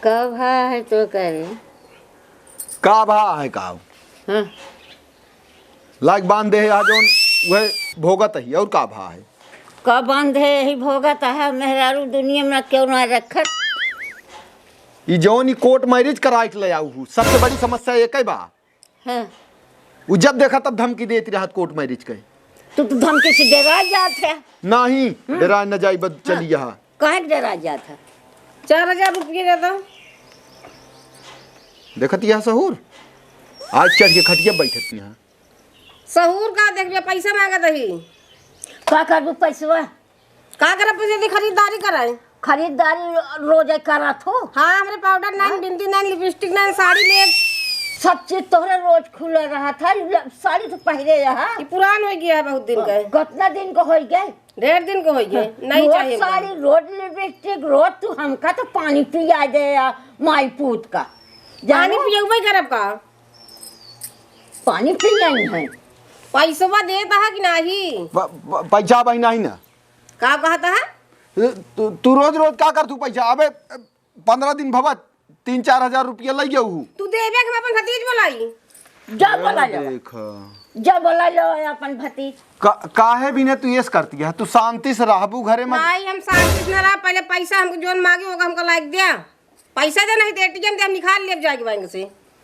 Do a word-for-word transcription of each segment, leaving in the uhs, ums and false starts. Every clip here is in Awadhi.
का भा है तो करे? का भा है का? हाँ। लाइक बांध दे है, आ जौन वह भोगत ही, और का भा है? का बांध है, यही भोगत है, मेहरारू दुनिया में क्यों ना रखत? ई जौन ई कोर्ट मैरिज कराए के ले आऊ हूँ, सबसे बड़ी समस्या एक ही बा। हाँ। उ जब देखा तब धमकी देती रहत कोर्ट मैरिज के। तू तो धमकी से डरा जात है। नहीं, हम्म। डरा न जाई, बद हाँ। चली यहाँ। काहे के डरा जात है? चार हजार रुपये दे दो। देखत यहाँ सहूर, आज चढ़ के खटिया बैठत यहाँ। सहूर का देखबे, पैसा मांगत ही। का करबू पैसवा? का करब, पैसे दी खरीदारी कराए। खरीदारी रो-, रोजे करत हो? हाँ, हमरे पाउडर नहीं, हाँ? बिंदी नहीं, लिपस्टिक नहीं, साड़ी ले। सब चीज तोहरे रोज खुले रहत है, ल-, साड़ी तो पहिरे रहा। ई पुरान हो गया है बहुत दिन का। कितना दिन को हो गए? ढेर दिन को हो गए, हाँ। नहीं रोज चाहिए हमको। साड़ी, रोज लिपस्टिक, रोज तू हमका तो पानी पिया दे या माई पूत का। पानी जानू? पियबे करब का? पानी पियन है। पैसवा देत है कि नाही? प-, प-, पैसा भाई नहीं ना। का कहत है? ए, तू, तू रोज रोज का कर तू पैसा? अबे, पन्द्रह दिन भवा तीन चार हजार रुपया लइ गयो हूँ। तू देबे के हम अपन भतीज बोलाई। जा बोला लो। देखा। जा बोला लो अपन भतीज। का, काहे बिना तू येस करती है? तू शांति से रहबू घरे में। भाई, हम शांति से ना रह, पहले पैसा हमको जोन मांगे होगा, हमको लाइक दिया। पैसा दे, नहीं तो एटीएम दे, हम निकाल लेब जाके बैंक से।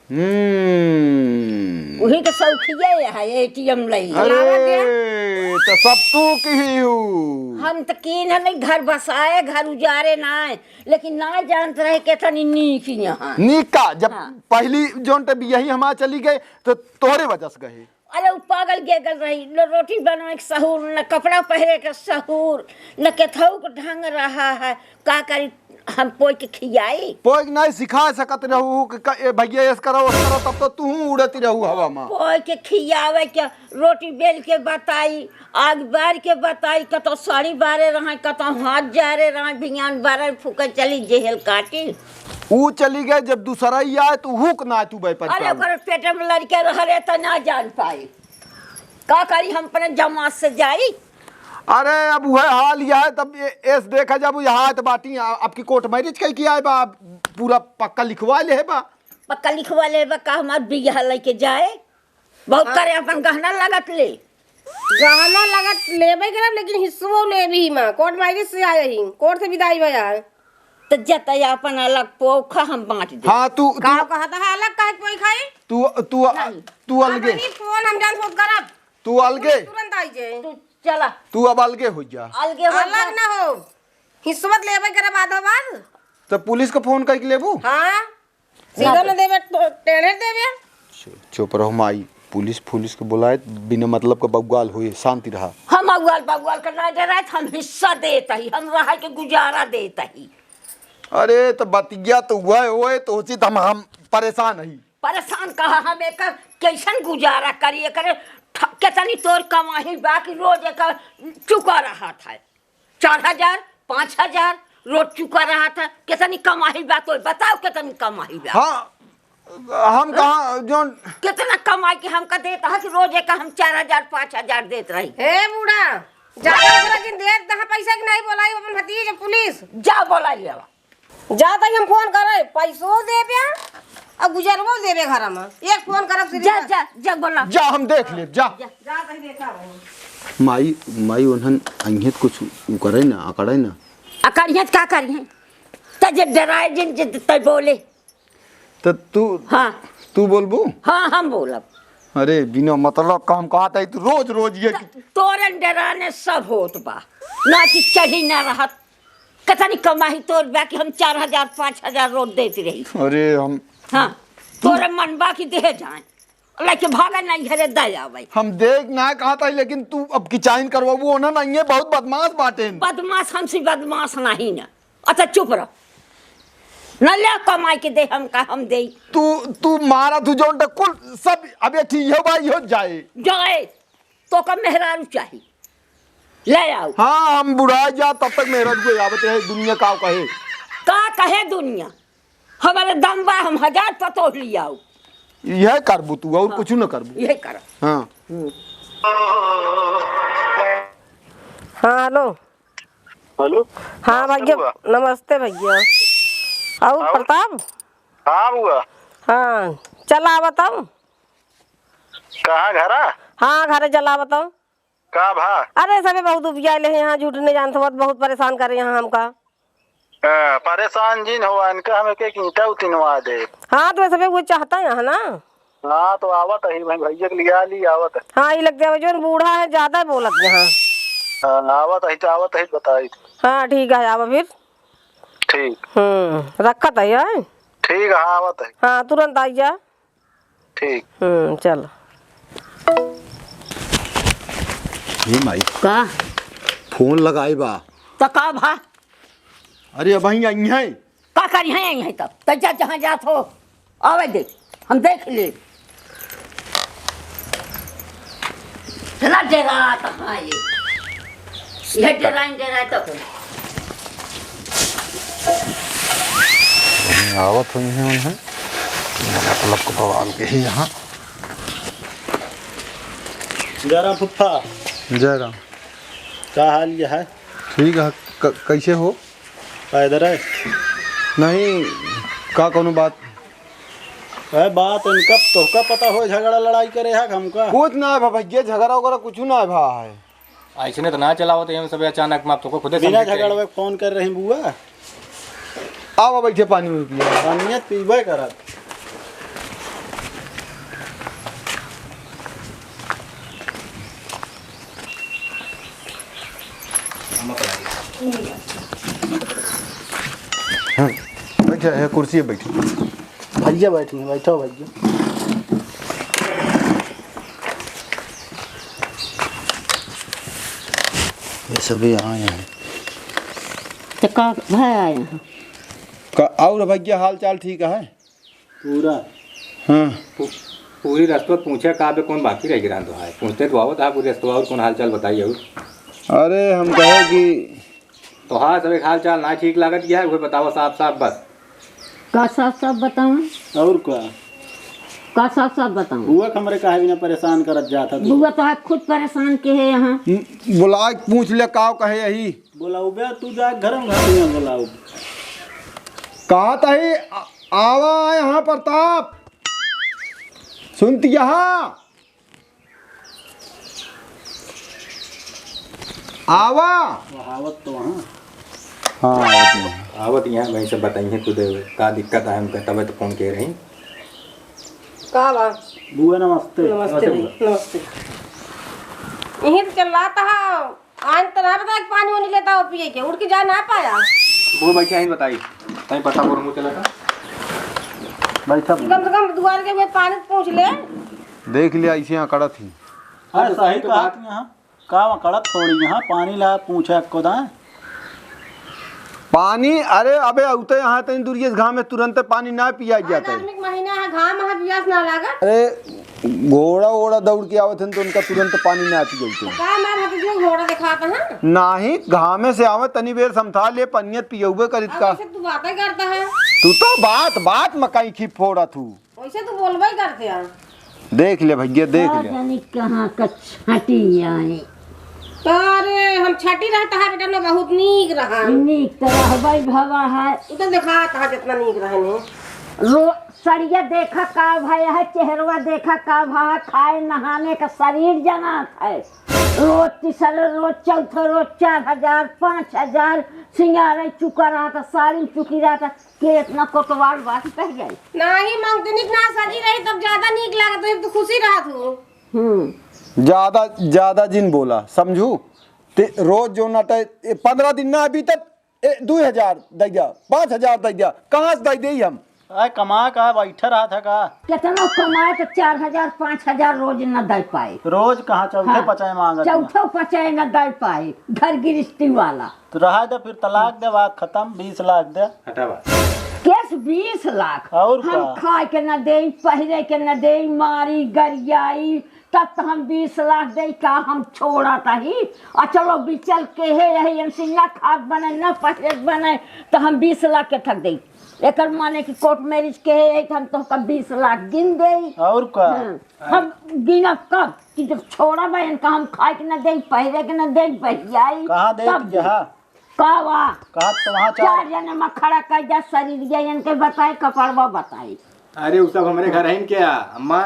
हम्म। वही तो शौकिया है, एटीएम लई। अरे, लावा दे। तो सब तू की ही हूँ। हम तो कीन है नहीं, घर बसाए, घर उजारे ना है, लेकिन ना जानत रहे केतनी नीक यहाँ। नीक का? जब हाँ। पहली जोन ते बियाही हमार चली गए, तो तोहरे वजह से गए। अरे, उ पागल गेगल रही, न रोटी बनावे के सहूर, न कपड़ा पहिरे के सहूर, न केथऊ के ढंग रहा है। का करी, हम पोइ के खियाई? पोइ के नहीं सिखा सकत रहू कि क-, ए भैया, एस करो, ओस करो, तब तो तू उड़ती रहू हवा में। पोइ के खियावे के, रोटी बेल के बताई, आग बार के बताई, कतो साड़ी बारे रहे, कतो हाथ जारे रहे, भियान बारे फूके चली जेहल काटी। ऊ चली गए, जब दूसरा ही आए, तो हुक ना तू बे पर अरे, पाऊ। ओकर पेट में लड़के रह रे, तो ना जान पाई। का करी, हम अपने जमात से जाई? अरे, अब वह हाल यह है, तब ये, एस देखा जब यहाँ आए तो बाटी, आ-, आपकी कोर्ट मैरिज कही किया है बा, पूरा पक्का लिखवा ले है बा। पक्का लिखवा ले बा, का हमार बियाह लेके जाए? बहुत हाँ। करे अपन गहना लगत ले। गहना लगत लेबे करब, लेकिन हिस्सो लेबी ही माँ। कोर्ट मैरिज से आए ही, कोर्ट से विदाई भया है। तो जतई अपन अलग पोखा हम बांट दे। हाँ, तू, का तू कहत है अलग काहे कोई खाई? तू, तू, नहीं। तू अलगे। अपनी फोन हम जान फोन करब। तू अलगे। तुरंत आई जे। तू चला। तू अब अलगे हो जा। अलगे हो अलग जा। ना हो। हिस्सवत लेबे करब आधा बाद। तो पुलिस को फोन करके लेबू? हाँ। सीधा ना। न देबे, तो टेढ़े देबे। चु-, चुप रहो माई, पुलिस, पुलिस के बुलाए, बिना मतलब का बउआल होए, शांति रहा। हम बउआल, बउआल का ना डराए, हम हिस्सा देत ही, हम रहा के गुजारा देत ही। अरे, तो बतिया तो हुआ है, ओए, तो उचित हम, हम परेशान ही। परेशान कहा, हम एकर कैसन गुजारा करी, एकर ठ-, केतनी तोर कमाही बा कि रोज एकर चुका रहत है। चार हजार, पाँच हजार रोज चुका रहत है, केतनी कमाही बा तो बताओ, केतनी कमाही बा? हाँ, हम कहाँ, जोन केतना कमाई के हमका देत है कि रोज एक हम चार हजार, पाँच हजार देत रही। हे बूढ़ा, ज्यादा ओकरा किन देत तहाँ पैसा कि नहीं बोलाई अपन भतीज पुलिस? जा बोलाई लेवा। जा तई हम फोन करे, पैसो देबे, आ गुजरवो देबे घर में। एक फोन करब सीधे जा, बस। जा, जा, बोला। जा, हम देख लेब, जा। जा। जा तई देखा भाई। माई, माई उन्हन अइहें त कुछ उ करे ना, अकड़े ना। अकड़िहें त का करिहें? त जे डराए जिन, जे तै बोले। त तू, हाँ। तू बोलबू? हाँ, हम बोलब। अरे, बिना मतलब का हम कहत ही, तू रोज, रोज ये त-, तोरन डराने सब होत बा। ना कि चढ़ी ना रहत। कतनी कमाही तोर बा कि हम चार हजार, पाँच हजार रोज देत रही। अरे हम हाँ, तोरे मन बा कि देह जाए, लेके भागे नहीं घरे दे आवे। हम देख ना कहत ही, लेकिन तू अब की चाइन करवाबू, ओना नहीं है, बहुत बदमाश बाटेन। बदमाश हमसे बदमाश नहीं ना। अच्छा चुप रह, न ले कमाई के दे हमका, हम दे। तू, तू मारा तू जौन त कुल सब अब ये ठीक हो भाई हो जाए। जाए। तोका मेहरारू चाही, ले आउ। हाँ, हम बुढ़ाए जा तब तक मेहरारू आवत रहे, दुनिया का कहे। का कहे दुनिया? हमरे दम बा, हम हजार पतोह लियाउ। यह करबू तू, और हाँ। कुछ न करबू। यह कर। हाँ। हम्म। हाँ, हेलो। हेलो। हाँ नमस्ते भैया, बुआ। नमस्ते भैया। और और? प्रताप? हाँ बुआ। हाँ, चला आवत हूँ। कहाँ घरा? हाँ, घरे चला आवत हूँ। का भा? अरे, सबे बहुत उबियाइले हैं यहाँ, झूठ नहीं जानत हो, बहुत परेशान करे यहाँ हमका। हाँ, परेशान जिन हो, इनका हम एक एक ईंटा उतिनवा दे। हाँ, तो सबे वो चाहता है यहाँ ना। हाँ, तो आवत ही भाई, भैया के लिया ली, आवत है। हाँ, ये लगते हैं, जो बूढ़ा है, ज्यादा बोलत यहाँ। हाँ, आवत ही तो आवत ही बताई। हाँ, ठीक है, आवा फिर। ठीक। हम्म, रखत है, हैं? ठीक है, हाँ, आवत है। हाँ, तुरंत आई जा। ठीक। हम्म, चल। हे माई। का? फोन लगाई बा। त का भा? अरे, अबहीं आई हैं। का करी हैं, आई हैं तब? त जा, जहाँ जात हो, आवे दे, हम देख ले। इतना डेरात है ये। ये डेराइन, डेराइन तो। आवत हुई हैं उन्हें। मतलब को बवाल के ही यहाँ। जय राम फुफ्फा। जय राम। का हाल ये है? ठीक है, क-, कैसे हो? पैदल है? नहीं, का कोनो बात? अरे बात इनका, तोहका पता हो, झगड़ा लड़ाई करे है हमका? कुछ ना है भा भैया, झगड़ा वगैरह कुछ ना है भा है। ऐसने तो ना चलावत है हम सब अचानक में, आप तोहका खुदे बिना समझे के झगड़वे चाही। फोन कर रही बुआ। आवा बैठे, पानी में पिया। पानिया पीबे करत। हाँ, बैठे, है कुर्सी पे बैठे। भैया बैठिए, बैठो भैया। ये सभी यहाँ, यहाँ हैं। तो का भाई आए हैं? का और भैया हाल चाल ठीक है? पूरा। हाँ। पू-, पूरी रस्तवा पूछे का बे कौन बाकी रह गिरा तो है। पूछते तो आवत है पूरी रस्तवा और कौन हाल चाल बताई और। अरे हम कहे कि तो हाँ, सब एक हाल चाल ना ठीक लागत क्या है, वो बतावा साफ साफ बस। का साफ साफ बताऊं? और का? का साफ साफ बताऊं? बुआ के हमरे काहे बिना परेशान करत जात है तू? बुआ तो है खुद परेशान के है यहाँ। हम्म, बुला के पूछ ले का कहे यही। बोलाऊ बे, तू जा घर में, घर में बोलाऊ। कहा तही आ-, आवा यहाँ प्रताप। सुनत यहाँ। आवा। आवत तो हाँ। हाँ, आवत नहीं। आवत यहाँ वहीं से बताइए खुद का दिक्कत है हमका, तबे तो फोन के रही। का बा? बुआ नमस्ते। नमस्ते नमस्ते जी, बुआ। नमस्ते। यहीं तो चल रहा था, आज तो ना बता कि पानी वानी लेता हो पिए के, उठ के जा ना पाया। वो बैठे हैं बताई, तई पता बोल मुँह चला था। बैठा। कम से कम दुआर के हुए पानी तो पूछ ले। देख लिया इसे अकड़त ही। अरे सही तो कहा बात। यहाँ का अकड़त थोड़ी, यहाँ पानी ला पूछे को दाए। पानी, अरे अबे अउते यहाँ तनी दूरिये से घाम में तुरंते पानी ना पिया आज जाता है। आदमी के महीना है, घाम है, पियास ना लागत। अरे घोड़ा ओड़ा दौड़ के आवत हन तो उनका तुरंत पानी ना पियउते। का मार हत जो घोड़ा दिखाता है? नाही, घामे से आवे तनी बेर समझा ले, पनियत पियउबे करित अब का। ऐसे तू बातें करता है। तू तो बात बात में कहीं खी फोड़ा थू। वैसे तो बोलबे करते हैं। देख ले भैया, देख का ले। जानी कहाँ का छाटी आई। अरे, हम छाटी रहता है बेटा ना, बहुत नीक रहा। नीक तो रहबे भवा है। तू तो देखा था कितना नीक रहे ने। रो-, सड़िया देखा का भय है, चेहरवा देखा का भा है, खाए नहाने का शरीर जनात है। रोज तीसरे रोज, चौथे रोज चार हजार, पाँच हजार सिंगारे चुका रहा था, साड़ी चुकी रहा था। के इतना कोतवाल बात कह जाई। नाही, मंगतनिक ना सजी रही तब ज्यादा नीक लागत रही, तू खुशी रहत हो। हम्म। ज्यादा, ज्यादा जिन बोला, समझू? ते रोज जो नटे, ए, पन्द्रह दिन ना बीतत, ए, दुई हजार दइ द्या, पाँच हजार दइ द्या, कहाँ से दइ देई हम? आय, कमा का बैठा रहा था का? केतना कमाए तो चार हजार, पाँच हजार रोज न दे पाए। रोज कहाँ, चौथे हाँ, पचाए मांगत चौथे पचाए न दे पाए, घर गिरस्ती वाला। तो रहा दे, फिर तलाक दे, बात खत्म, बीस लाख दे। हटावा। केस बीस लाख? और हम का? खाए के न देई, पहिरे के न देई, मारी, गरियाई, तब तो हम बीस लाख देई, का हम छोड़ा तही? आ चलो, बिचल के है, यही एनसिया खात बने, न पहिरे बने, तो हम बीस लाख के थक देई। एकर माने कि कोर्ट मैरिज के है, हम तो का बीस लाख गिन देई। और का? हाँ, हम गिनब कब कि जब छोड़ा बहन का हम खाए के न देई, पहिरे के न देई, बहियाई, कहाँ देई तब देई। जहाँ? का बा? कहा तो वहाँ चार चार जने में खड़ा कर जा, शरीर गए, इनके बताई, कपड़वा बताई। अरे, उ सब हमरे घर हइन क्या, अम्मा?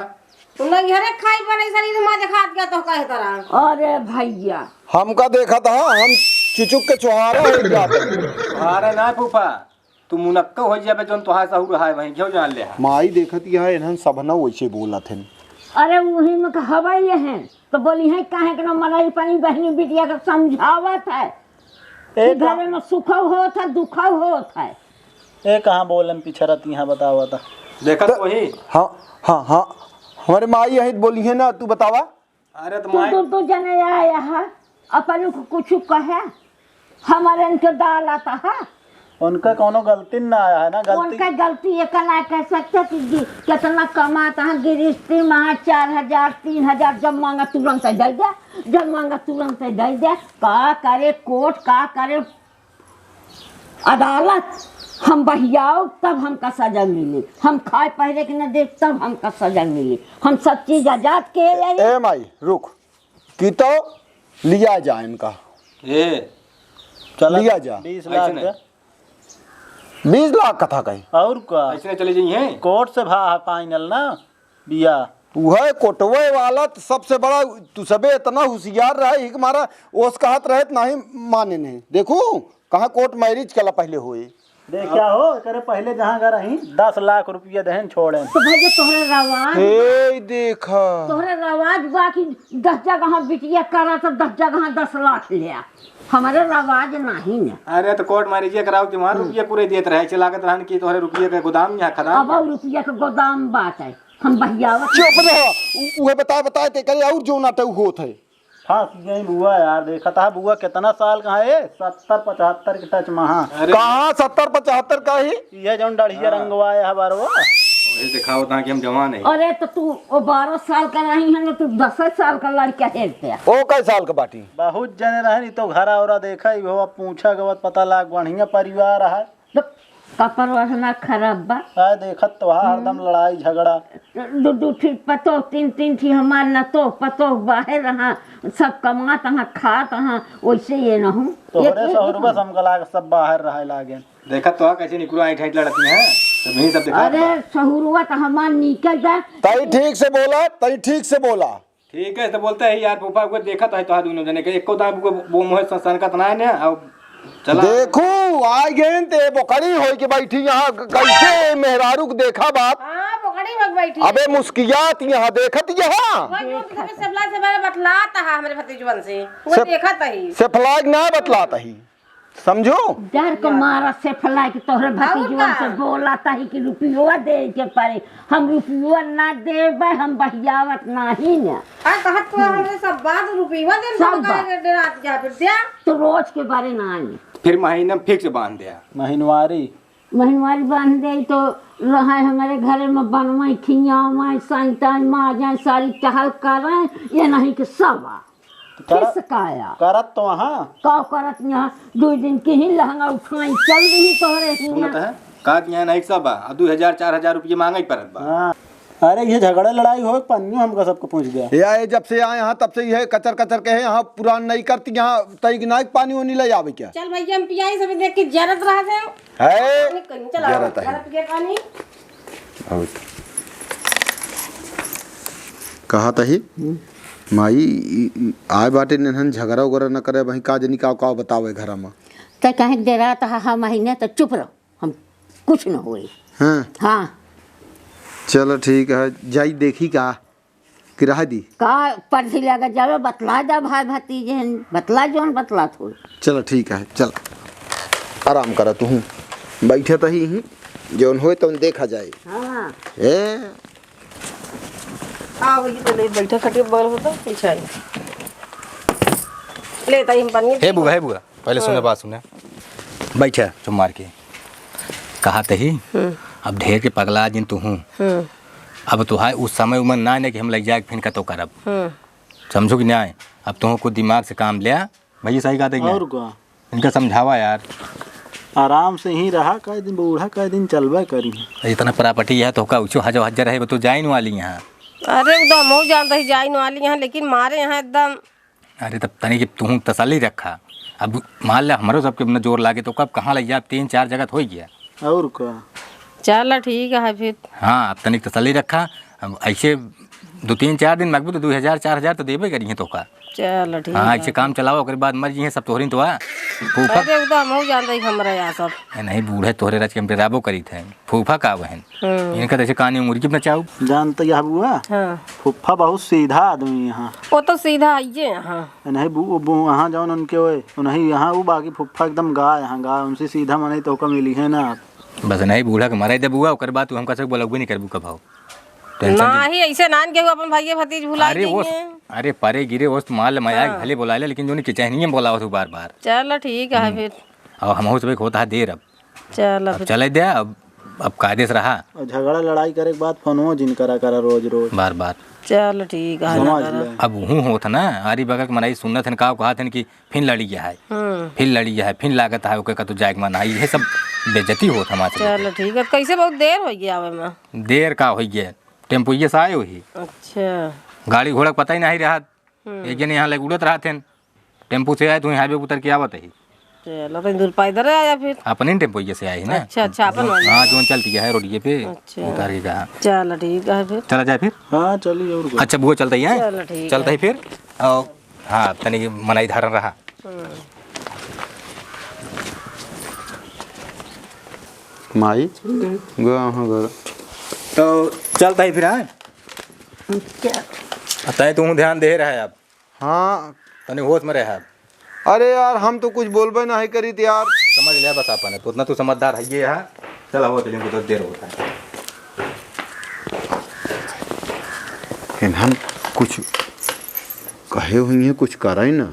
तू नैहरे खाई बने शरीर में देखात गया तो कहे तरह। अरे भैया। हमका देखत ह, हम चुचुक के चुहारा हो जात। अरे ना फूफा, तू मुनक्का हो जाबे, जौन तोहार सहूर रहा है, वहीं क्यों जान ले है? माई देखत यह, इन्हन सबना वैसे बोलत हन। अरे उही में कहबे ये हैं, तो बोली है काहे के ना मनई पानी बहनी बिटिया के समझावत है। ए, कि का घरे में सुखव होत है, दुखव होत है। ए, कहाँ बोलन पिछरत यहाँ बतावा था। देखत त-, वही। हाँ, हाँ, हाँ। हमारे माई यही बोली है ना, तू बतावा। अरे तो तू माई दू, दू जने आया है, अपन को कुछ कहे, हमारे इनके दाल आता है। उनका कौनो गलती ना आया है ना, गलती। उनका गलती ये कहना कह सकते कि गि-, कितना कमाता है गिरस्ती में, चार हजार, तीन हजार, जब मांगा तुरंत दे दे, जब मांगा तुरंत दे दे। का करे कोर्ट, का करे अदालत, हम बहियाओ तब हमका सजा मिली, हम खाए पहरे के न दे तब हमका सजा मिली, हम सब चीज आजाद के ए, ले। ए माई, रुक, कि तो लिया जा इनका। ए, चला लिया जा। बीस लाख ऐसे नहीं। दे। बीस लाख कथा कही। और का? ऐसे नहीं चले जाइए। कोर्ट से भा फाइनल ना। बिया। उहे कोटवे वाला त सबसे बड़ा, तू सबे इतना होशियार रहे, हिक मारा ओस कहत रहे त नहीं माने नहीं। देखू, कहाँ कोर्ट मैरिज कला पहले होए। देखा हो, एकरे पहले जहाँ घर रही, दस लाख रुपया देहन छोड़े। तो भैया तोहरे रवाज, हे देखा। तोहरे रवाज बा कि दस जगह बिटिया करा तो दस जगह दस लाख लिया। हमारे रवाज नहीं न। अरे तो कोर्ट मैरिज कराओ कि वहाँ रुपया पूरे देत रहे, ऐसे लागत रहन कि तोहरे रुपया के गोदाम यहाँ खदाम अब बा। और रुपया के गोदाम बात है। हम बहियावत चुप रह। उ-, उहे बताए, बताए ते करे और जो नाटक होत है। फंस गई बुआ यार, देखत है बुआ कितना साल का है, सत्तर पचहत्तर के टच महा। अरे। कहाँ सत्तर पचहत्तर का ही? ये जौन डढ़िया हाँ। रंगवाए है बारवा। वही दिखाओ था कि हम जवान है। अरे तो तू वो बारह साल का नहीं है ना, तू दस साल का लड़का हेरते है। ओ कै साल का बाटी? बहुत जने रहे नी तो घर और देखा ही हो, अब पूछा गवत पता लाग बढ़िया परिवार है। तो कपर वसना खराब बा। आ देखत तो हा हरदम लड़ाई झगड़ा। दू दू ठी पतोह, तीन तीन ठी हमार न तो पतोह बाहर रहा, सब कमात रहा, खात रहा, वैसे ये न हूँ। तोहरे एक, एक सहुरबा समगला के सब बाहर रहे लागे। देखत तो हा कैसे निकुरा ऐंठ ऐंठ लड़ती हैं, सब यही सब दिखात अरे बा। सहुरवा तो हमार निकल जा। तई ठीक से बोला, तई ठीक से बोला। ठीक है, तो बोलते हैं यार, फूफा को देखत है तो हा दोनों जने के, एको दाब को वो मुँह स-, सनकत ना है ने, अब चला। देखू, आ गए ते बोकरी होई के बैठी यहाँ, क-, कैसे मेहरारू को देखा बात। हाँ, बोकरी हो बैठी। अबे मुस्कियात यहाँ देखत यहाँ। वो जो तुम्हें सबला से बड़ा बतलात हा हमरे भतीजवन से, वो से-, देखत ही। से फलाग ना बतलात ही। समझो? डर के मारा से फलाए के तोहरे और भतीजवन का? से बोला ताही कि रुपयुआ दे के पड़े। हम रुपयुआ ना देबे, हम बहियावत नाही न। आ कहत तो हमरे सब बात रुपयुआ दे, सब सब बात। करे डरात जा फिर द्या। तो रोज के बारे ना आई। फिर महीना में फिक्स बांध द्या। महीनवारी। महीनवारी बांध दे तो रहे हमारे घरे में बनवाई, खियावाई, साइताई, माँ जाए, सारी टहल करें, ये नहीं कि सब आ। तो करत, किस काया? करत तो वहाँ। का करत यहाँ? दो दिन के ही लहंगा उठाई चल रही तोहरे सुनत हियाँ। है? का कि यहाँ नहीं सब बा, आ दू हजार, चार हजार रुपये मांगे परत बा। हाँ। अरे, ये झगड़ा लड़ाई हो, पन्नू हमका सबको पूछ गया। या, ये जब से आए यहाँ, तब से यह कचर कचर के है, यहाँ पुरान नहीं करती, यहाँ तई नाइक पानी ओनी ले आवे क्या? चल भैया, हम पियाई सब देख के जरत रह जाओ। है? पानी कहीं चला, जरत है। जरत के पानी। और कहा तही, हम्म। माई, ई, ई, आए बाटे नेहन झगड़ा उगड़ा न करे, वहीं का जनी काव काव बतावे घरा में। त कहे डेरात हा, हा महीने त चुप रहो, हम कुछ न होई। हाँ। हाँ। चलो ठीक है, जाई देखी का। कि रहा दी? का परसी लगा जावे, बतला जा भाई भतीजे हन, बतला जौन बतलात होई। चलो ठीक है, चल आराम करा तू, बैठे तो ही, ही जौन होए तौन देखा जाए। हाँ। ए। आओ, ये तो ले बैठा, खटिया बगल होता, पीछे आई। ले, ताई हम पानी हे बुआ, हे बुआ। पहले सुने, हाँ। बात सुने। बैठा चुप मार के। कहा तही, हम्म। अब ढेर के पगला जिन तू हूँ। हम्म। अब तो है उस समय उमर ना ने कि हम लग जाए फिर कतो करब। हम्म। समझो कि न्याय? अब तुम कुछ दिमाग से काम लिया। भैया सही कहा तही। और का? इनका समझावा यार। आराम से ही रहा, कई दिन बूढ़ा, कई दिन चलबे करी। इतना प्रॉपर्टी है तो का उछो हजो हजर है, वो तो जाइन वाली यहाँ। अरे एकदम हो जानता ही जाइन वाली यहाँ, लेकिन मारे यहाँ एकदम अरे तब तनी कि तुहूँ तसल्ली रखा। अब मान ले, हमरो सबके अपना जोर लागे, तो कब कहाँ लइ जाब? तीन चार जगह तो होइ गया। और का? चल, ठीक है फिर। हाँ, अब तनिक तसल्ली रखा। अब ऐसे दो तीन चार दिन मगबू तो दो हजार, चार हजार तो देबे करिहें तोका। चल, ठीक हाँ, है। ऐसे काम चलावा, ओकरे बाद मर जिहें सब तोहरी तो आ। फूफा अरे, उ तो हमहू जानते ही हमरा यहाँ सब। ए, नहीं, बूढ़े तोहरे रच के हम डराबो करीत हैं। फूफा का बहन? हम्म। इनका तो ऐसे कानी मुर्गी नचाऊ। जानते यह बुआ? हाँ। फूफा बहुत सीधा आदमी यहाँ। वो तो सीधा आइए यहाँ। ए, नहीं बु-, बु-, वहाँ जाओ उनके ओए, नहीं यहाँ वो बाकी फूफा एकदम गा यहाँ गा, उनसे सीधा मनई तोका मिली है ना आप। बस नहीं, बूढ़ा के मराई दे बुआ, ओकर बाद तू हमका से बोलबे नहीं करबू कभाऊ। टेंशन ना दे। ही ऐसे नान केहू अपन भाइये भतीज भुला अरे वो, देंगे। अरे परे गिरे वो तो माल मया हाँ। भले बोला ले, लेकिन जो नहीं किचहनिये में बोलावत हो बार बार। चल ठीक है हम्म। फिर। और हमहू सब एक होता है देर अब। चल अब फिर। चले दे अब, अब कायदे से रहा। और झगड़ा लड़ाई करे के बाद फोनवो जिन करा करा रोज रोज। बार बार। चल ठीक है समझ लगा ले। रहा। अब हूँ होत ना, आरी बगल के मनई सुनत हन का कहत हन कि फिन लड़ी है, हम्म। फिन लड़ी है, फिन लागत है ओके कतौ जाए के मन है, ये सब बेइज्जती होत हमारे से। चल ठीक है, कैसे बहुत देर होइ गया आवे में? देर का होइ गया, टेम्पुइये से आए वही। अच्छा। गाड़ी घोड़ा के पता ही नहीं रहत। हम्म। एक जने यहाँ लग उड़त रहत हैं, टेम्पू से आए तो वहीं हाईवे उतर के आवत ही। चलो, तो दूर पैदल आया फिर। अपने टेम्पुइये से आए ही ना। अच्छा, अच्छा, अपन वाले। हाँ, जोन चलती है रोडिये पे, अच्छा। उतार के कहा। चलो, ठीक है फिर। चला जाए फिर। हाँ, चलिए और का। अच्छा, वो चलता ही है। चलो, ठीक चलता है। ही फिर। और हाँ, तनी मनई धारण रहा। हम्म। माई, हम्म। गया हाँ घर। तो चलता ही फिर, हाँ? क्या? तय तू ध्यान दे रहा है अब। हाँ। तनी होश में रहा। अरे यार, हम तो कुछ बोलबे नहीं करीत यार। समझ लिया बस आपने, तो उतना तू समझदार है ये है। चल, आओ, चलिए, कुछ देर होता है। इन्हन कुछ कहे हुई हैं, कुछ करे ना।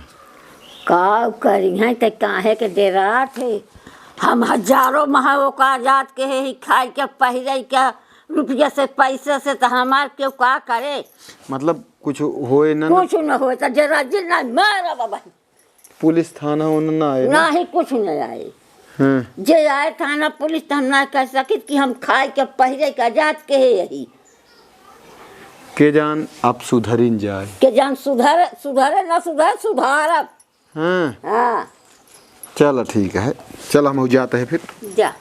का करी हैं, ते काहे के डेरात है? हम हजारों महा ओका जात के है, ही खाए के, पहिरे के, रुपया से, पैसे से, तो हमार केहू का करे? मतलब, कुछ होए ना, ना? कुछ न होए, तो जरा जी ना मारा बाबा। पुलिस थाना ओना ना आए ना? नाही, कुछ न आए। हाँ। जे आए थाना पुलिस, त हम ना कह सकित कि हम खाए के पहिरे के जात के है यही। के जान आप सुधरिन जाए। के जान सुधर, सुधरे ना सुधर, सुधारब। हाँ। हाँ। चल ठीक है, चल हम जाते हैं फिर। जा।